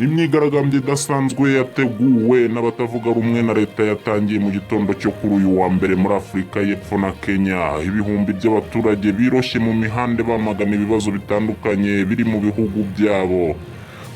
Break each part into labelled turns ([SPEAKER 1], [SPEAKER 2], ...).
[SPEAKER 1] Imyigaragambyo idasanzwe yateguwe n'abatavuga rumwe na leta yatangiye mu gitondo cyo kuri uyu wa mbere muri Afurika y'Epfo na Kenya. Ibihumbi by'abaturage biroshye mu mihanda bamagana ibibazo bitandukanye biri mu bihugu byabo.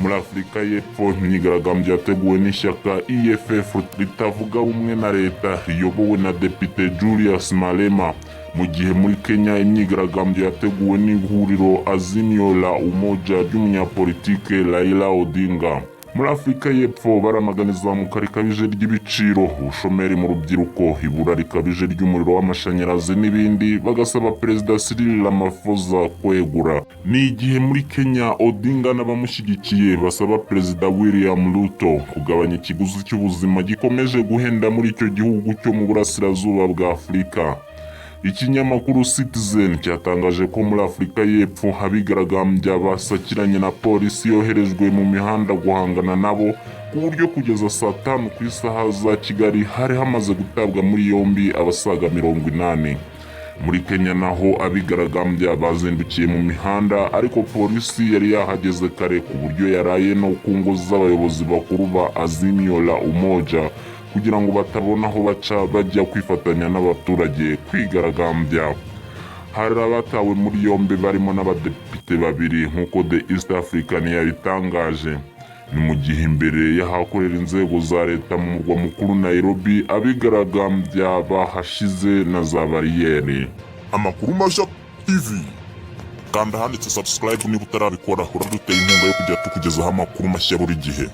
[SPEAKER 1] Muri Afurika y'Epfo, imyigaragambyo yateguwe n'ishyaka EFF ritavuga rumwe na leta riyobowe na Depite Julius Malema, mu gihe muri Kenya imyigaragambyo yateguwe n'ihuriro Azimio la Umoja ry'umunyapolitike Raila Odinga. Muri Afurika y'Epfo baramagana izamuka rikabije ry'ibiciro, ubushomeri mu rubyiruko, ibura rikabije ry'umuriro w'amashanyarazi n'ibindi, bagasaba Perezida Cyril Ramaphosa kwegura. Ni igihe muri Kenya Odinga n'abamushyigikiye basaba Perezida William Ruto kugabanya ikiguzi cy'ubuzima gikomeje guhenda muri icyo gihugu cyo mu burasirazuba bwa Afurika. Ikinyamakuru Citizen cyatangaje ko muri Afurika y'Epfo abigaragambya basakiranye na polisi yoherejwe mu mihanda guhangana nabo, ku buryo kugeza saa 5 ku isaha za Kigali hari hamaze gutabwa muri yombi abasaga 80. Muri Kenya naho abigaragambya bazindukiye mu mihanda, ariko polisi yari yahageze kare ku buryo yaraye no ku ngo z'abayobozi bakuru ba Azimio la Umoja kugira ngo batabona aho baca bajya kwifatanya n'abaturage kwigaragambya. Hari abatawe muri yombi barimo n'abadepite babiri, nk'uko The East African yabitangaje. Ni mu gihe imbere y'ahakorera inzego za leta mu murwa mukuru Nairobi abigaragambya bahashize na za bariyeri.
[SPEAKER 2] Amakuru Mashya TV.
[SPEAKER 1] Kanda ahanditse subscribe niba utarabikora, uraduteye inkunga yo kujya tukugezaho amakuru mashya buri gihe.